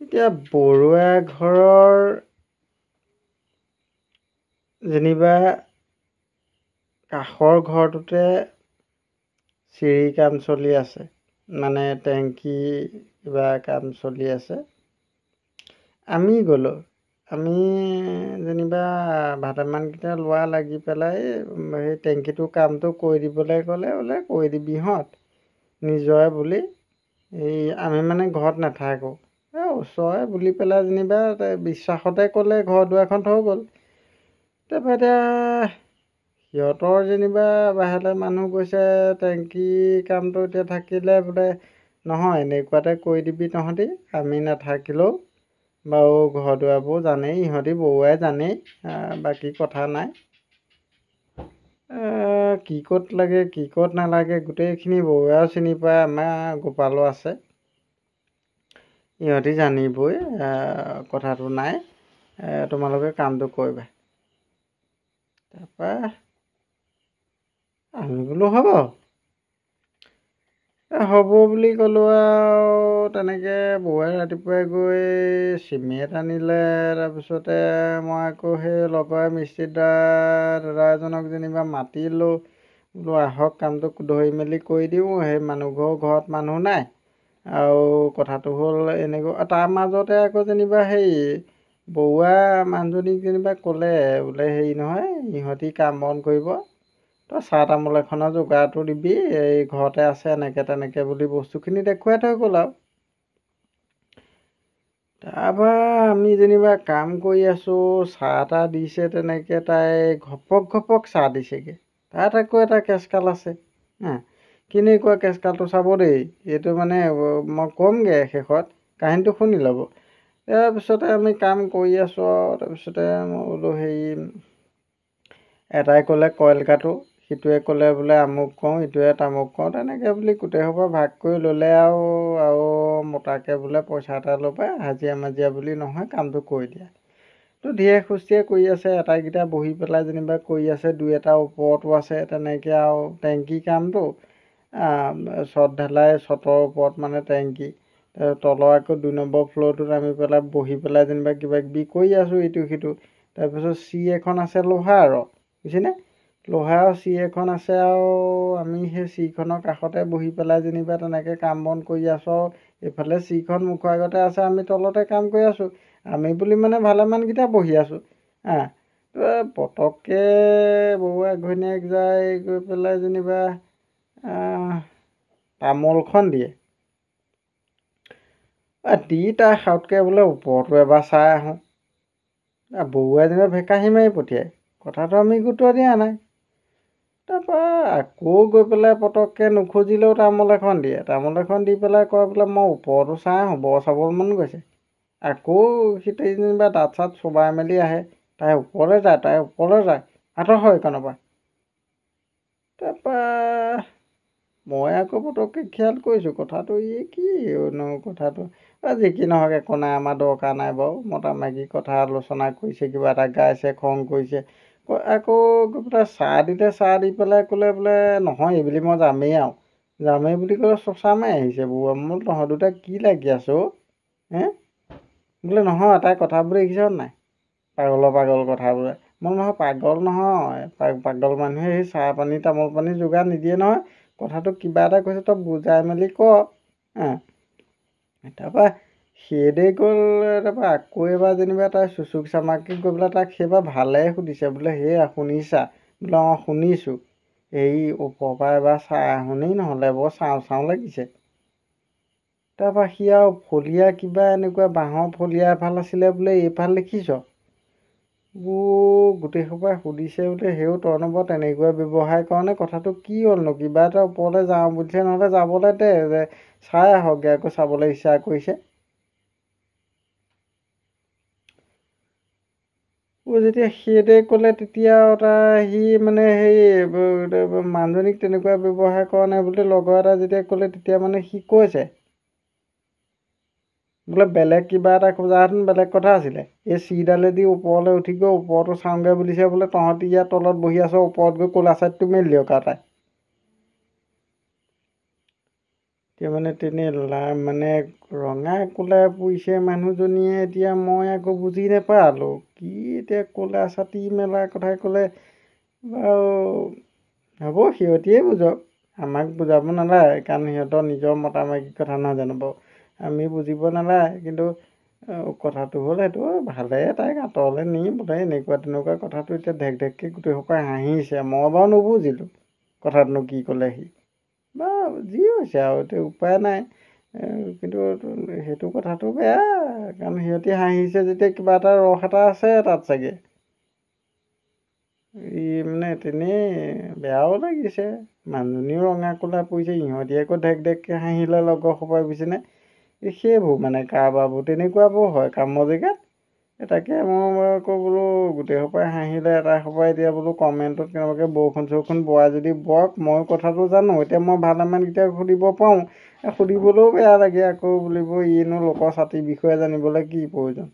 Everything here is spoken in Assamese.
এতিয়া বৰুৱা ঘৰৰ যেনিবা কাষৰ ঘৰটোতে চিৰি কাম চলি আছে, মানে টেংকি কিবা কাম চলি আছে। আমি গ'লোঁ, আমি যেনিবা ভালেমানকেইটা ল'ৰা লাগি পেলাই সেই টেংকিটোৰ কামটো কৰি দিবলৈ ক'লে, বোলে কৰি দিবিহঁত নিজৰে বুলি, এই আমি মানে ঘৰত নাথাকোঁ, এই ওচৰৰে বুলি পেলাই যেনিবা বিশ্বাসতে ক'লে, ঘৰ দুৱাৰখন থৈ গ'ল। তাৰপৰা এতিয়া সিহঁতৰ যেনিবা বাহিৰলৈ মানুহ গৈছে, টেংকি কামটো এতিয়া থাকিলে বোলে নহয় এনেকুৱাতে কৰি দিবি তহঁতি, আমি নাথাকিলেও বাৰু ঘৰ দুৱাৰবোৰ জানেই ইহঁতি, বৰুৱাই জানেই, বাকী কথা নাই। কি ক'ত লাগে কি ক'ত নালাগে গোটেইখিনি বৰুৱাইও চিনি পায়, আমাৰ গোপালো আছে, ইহঁতি জানিবই, কথাটো নাই, তোমালোকে কামটো কৰিবা। তাৰপৰা আমি বোলো হ'ব হ'ব বুলি ক'লোঁ আৰু। তেনেকৈ বৰুৱাই ৰাতিপুৱাই গৈ চিমেণ্ট আনিলে, তাৰপিছতে মই আকৌ সেই লগৰে মিস্ত্ৰী দাদা এজনক যেনিবা মাতিলোঁ, বোলো আহক কামটো ধৰি মেলি কৰি দিওঁ, সেই মানুহঘৰৰ ঘৰত মানুহ নাই আৰু কথাটো হ'ল এনেকুৱা। তাৰ মাজতে আকৌ যেনিবা সেই বৰুৱা মানুহজনীক যেনিবা ক'লে, বোলে হেৰি নহয় ইহঁতি কাম বন কৰিব, তই চাহ তামোল এখনৰ যোগাৰটো দিবি, এই ঘৰতে আছে এনেকৈ তেনেকৈ বুলি বস্তুখিনি দেখুৱাই থৈ গ'ল আৰু। তাৰপৰা আমি যেনিবা কাম কৰি আছোঁ, চাহ তাহ দিছে তেনেকৈ, তাই ঘপক ঘপক চাহ দিছেগৈ। তাত আকৌ এটা কেঁচকাল আছে, হা কেনেকুৱা কেঁচকালটো চাব দেই, এইটো মানে মই ক'মগৈ শেষত, কাহিনীটো শুনি ল'ব। তাৰপিছতে আমি কাম কৰি আছোঁ আৰু, তাৰপিছতে মই বোলো হেৰি এটাই ক'লে কইল কাটো, সিটোৱে ক'লে বোলে আমুক কওঁ, ইটোৱে তামুক কওঁ, তেনেকৈ বুলি গোটেইসোপা ভাগ কৰি ল'লে আৰু। আৰু মোটাকৈ বোলে পইচা এটা ল'বা, হাজিৰা মাজিৰা বুলি নহয়, কামটো কৰি দিয়া। তো ধীৰে সুস্থিৰে কৰি আছে, আটাইকেইটা বহি পেলাই যেনিবা কৰি আছে, দুই এটা ওপৰতো আছে তেনেকৈ। আৰু টেংকি কামটো চট ঢালাই, চটৰ ওপৰত মানে টেংকি, তলৰ আকৌ 2 নম্বৰ ফ্ল'ৰটোত আমি পেলাই বহি পেলাই যেনিবা কিবা কিবি কৰি আছোঁ ইটো সিটো। তাৰপিছত চি এখন আছে লোহাৰৰ, বুজিছেনে, লোহাৰৰ চি এখন আছে আৰু আমি সেই চিখনৰ কাষতে বহি পেলাই যেনিবা তেনেকৈ কাম বন কৰি আছোঁ আৰু। এইফালে চিখন মুখৰ আগতে আছে, আমি তলতে কাম কৰি আছোঁ, আমি বুলি মানে ভালেমানকেইটা বহি আছোঁ। পটককৈ বৰুৱা ঘৈণীয়েক যায় গৈ পেলাই যেনিবা তামোলখন দিয়ে, দি তাই সাউতকৈ বোলে ওপৰতো এবাৰ চাই আহোঁ। বৰুৱাই যেনিবা ভেকাহি মাৰি পঠিয়ায়, কথাটো আমি গুৰুত্ব দিয়া নাই। তাৰপৰা আকৌ গৈ পেলাই পটককৈ নুখুজিলেও তামোল এখন দিয়ে, তামোল এখন দি পেলাই কয় বোলে মই ওপৰতো চাই আহোঁ, বৰ চাবলৈ মন গৈছে। আকৌ সিহঁতে যেনিবা দাঁত চাত চোবাই মেলি আহে, তাই ওপৰলৈ যায়, তাই ওপৰলৈ যায়, আঁতৰ হয় এইকণৰ পৰা। তাৰপৰা মই আকৌ পটককৈ খিয়াল কৰিছোঁ কথাটো, ই কি নো কথাটো, যি কি নহওক একো নাই, আমাৰ দৰকাৰ নাই বাৰু, মতা মাইকী কথা আলোচনা কৰিছে, কিবা এটা গাইছে, খং কৰিছে। আকৌ গৈ পেলাই চাহ দিলে, চাহ দি পেলাই ক'লে বোলে নহয় এইবুলি মই যামেই আৰু, যামেই বুলি ক'লে চচা মাৰি আহিছে বৰুৱা। মোৰ তহঁত দুটা কি লাগি আছ অ' হে, বোলে নহয় তাই কথাবোৰ দেখিছ নাই, পাগলৰ পাগল কথাবোৰে। মই নহয় পাগল নহয়, পাগল মানুহে সেই চাহ পানী তামোল পানী যোগাৰ নিদিয়ে নহয়, কথাটো কিবা এটা কৈছে তই বুজাই মেলি ক। তাৰপৰা সেইদে গ'ল। তাৰপৰা আকৌ এবাৰ যেনিবা তাই চুচুক চামাকি গৈ পেলাই তাক সেইবাৰ ভালে সুধিছে, বোলে সেয়া শুনিছা, বোলে অঁ শুনিছোঁ, এই ওপৰৰ পৰা এবাৰ চাই আহোঁ নহ'লে বৰ চাওঁ চাওঁ লাগিছে। তাৰপৰা সি আৰু ফলিয়া কিবা এনেকুৱা বাঁহৰ ফলিয়া এফাল আছিলে বোলে, এইফাল দেখিছ, গোটেই সোপাই সুধিছে বোলে সেও তইনো বাৰু তেনেকুৱা ব্যৱসায় কাৰণে কথাটো কি হ'লনো, কিবা এটা ওপৰলৈ যাওঁ বুলিছে, নহ'লে যাবলৈ দে, চাই আহকগৈ, আকৌ চাবলৈ ইচ্ছা কৰিছে। যেতিয়া সেইদৰে ক'লে তেতিয়া তাৰ সি মানে সেই মানুহজনীক তেনেকুৱা ব্যৱহাৰ কৰা নাই বুলি লগৰ এটা যেতিয়া ক'লে তেতিয়া মানে সি কৈছে বোলে বেলেগ কিবা এটা খোজাহেঁতেন বেলেগ কথা আছিলে, এই চিডালেদি ওপৰলৈ উঠি গৈ ওপৰতো চাওঁগৈ বুলিছে, বোলে তহঁতি ইয়াত তলত বহি আছ, ওপৰত গৈ ক'লা চাইডটো মেলি দিয়ক আৰু তাই। এতিয়া মানে তেনে মানে ৰঙা ক'লা পৰিছে মানুহজনীয়ে। এতিয়া মই আকৌ বুজি নাপালোঁ কি এতিয়া ক'লা ছাতি মেলা কথা ক'লে। বাৰু হ'ব, সিহঁতিয়ে বুজক, আমাক বুজাব নালাগে, কাৰণ সিহঁতৰ নিজৰ মতা মাইকী কথা নহয় জানো বাৰু, আমি বুজিব নালাগে। কিন্তু কথাটো হ'ল সেইটো ভালে তাইক আঁতৰলৈ নি বোলে এনেকুৱা তেনেকুৱা কথাটো এতিয়া ঢেক ঢেককৈ গোটেইসোপাই হাঁহিছে। মই বাৰু নুবুজিলোঁ কথাটোনো কি ক'লে সি, বাৰু যি হৈছে আৰু এতিয়া উপায় নাই। কিন্তু সেইটো কথাটো বেয়া, কাৰণ সিহঁতি হাঁহিছে যেতিয়া কিবা এটা ৰস এটা আছে তাত চাগে। ই মানে তেনেই বেয়াও লাগিছে, মানুহজনীও ৰঙা ক'লা পৰিছে, ইহঁতি আকৌ ঢেক ঢেককৈ হাঁহিলে লগৰ সোপাই বুজিছেনে। সেইবোৰ মানে কাৰবাৰবোৰ তেনেকুৱাবোৰ হয় কামৰ জেগাত। তাকে মই আকৌ বোলো গোটেই সোপাই হাঁহিলে এটা সোপাই এতিয়া বোলো কমেণ্টত কেনেবাকৈ বৰষুণ চৰষুণ বোৱাই যদি বোৱাওক, ময়ো কথাটো জানো। এতিয়া মই ভালেমানকেইটাক সুধিব পাৰোঁ, সুধিবলৈও বেয়া লাগে আকৌ, বুলিব ইনো লোকৰ ছাতিৰ বিষয়ে জানিবলৈ কি প্ৰয়োজন।